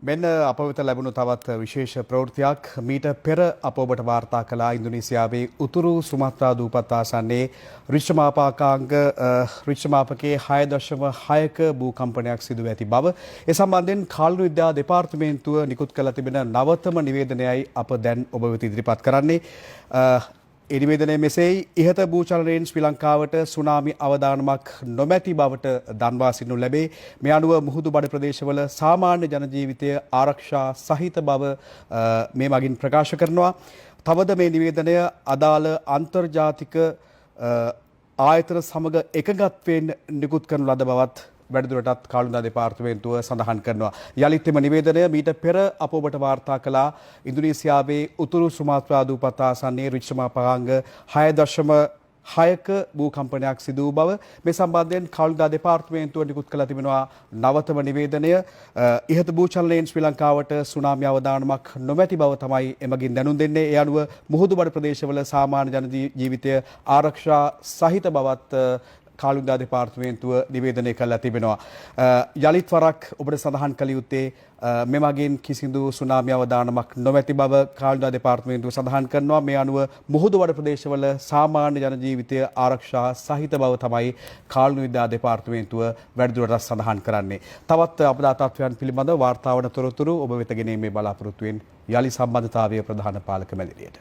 මෙන්න අප වෙත ලැබුණු තවත් විශේෂ ප්‍රවෘත්තියක්. මීට පෙර අප ඔබට වාර්තා කළා ඉන්දුනීසියාවේ උතුරු සුමාත්‍රා දූපත් ආසන්නයේ රිච්චමාපාකාංග රිච්චමාපකයේ 6.6ක භූකම්පනයක් සිදුව ඇති බව. ඒ සම්බන්ධයෙන් කාලුණු විද්‍යා දෙපාර්තමේන්තුව නිකුත් කළ තිබෙන නවතම නිවේදනයයි අප දැන් ඔබ වෙත ඉදිරිපත් කරන්නේ. ඒ නිවේදනය මෙසේයි. ඉහත භූචලනයෙන් ශ්‍රී ලංකාවට සුනාමි අවදානමක් නොමැති බවට දන්වා සිටිනු ලැබේ. මේ අනුව මුහුදු බඩ ප්‍රදේශවල සාමාන්‍ය ජන ජීවිතය ආරක්ෂා සහිත බව මේ මගින් ප්‍රකාශ කරනවා. තවද මේ නිවේදනය අදාළ අන්තර්ජාතික ආයතන සමග එකඟත්වයෙන් නිකුත් කරනු ලද බවත් වැඩිදුරටත් කාලුඳා දෙපාර්තමේන්තුව සඳහන් කරනවා. යළිත් එම නිවේදනය, මීට පෙර අප ඔබට වාර්තා කළා ඉන්දුනීසියාවේ උතුරු සුමාත්‍රා දූපත ආසන්නයේ රිච්චමාපාංග 6.6ක භූකම්පනයක් සිදු වූ බව. මේ සම්බන්ධයෙන් කාලුඳා දෙපාර්තමේන්තුව නිකුත් කළ තිබෙනවා නවතම නිවේදනය. ඉහත භූචලනයෙන් ශ්‍රී ලංකාවට සුනාමි අවදානමක් නොමැති බව තමයි එමගින් දැනුම් දෙන්නේ. ඒ අනුව මුහුදු බඩ ප්‍රදේශවල සාමාන්‍ය ජන ජීවිතය ආරක්ෂා සහිත බවත් කාලුන්දා දෙපාර්තමේන්තුව නිවේදනය කරලා තිබෙනවා. යළිත් වරක් ඔබට සඳහන් කළ යුත්තේ මෙමගින් කිසිදු සුනාමි අවදානමක් නොමැති බව කාලුන්දා දෙපාර්තමේන්තුව සඳහන් කරනවා. මේ අනුව මුහුදු වඩ ප්‍රදේශවල සාමාන්‍ය ජන ජීවිතය ආරක්ෂා සහිත බව තමයි කාලුණු විද්‍යා දෙපාර්තමේන්තුව වැඩිදුරටත් සඳහන් කරන්නේ. තවත් අපදා තත්ත්වයන් පිළිබඳව වාර්තා වන තොරතුරු ඔබ වෙත ගෙනීමේ බලාපොරොත්තුවෙන් යලි සම්බන්ධතාවය ප්‍රධාන පාලක මැදිරියට.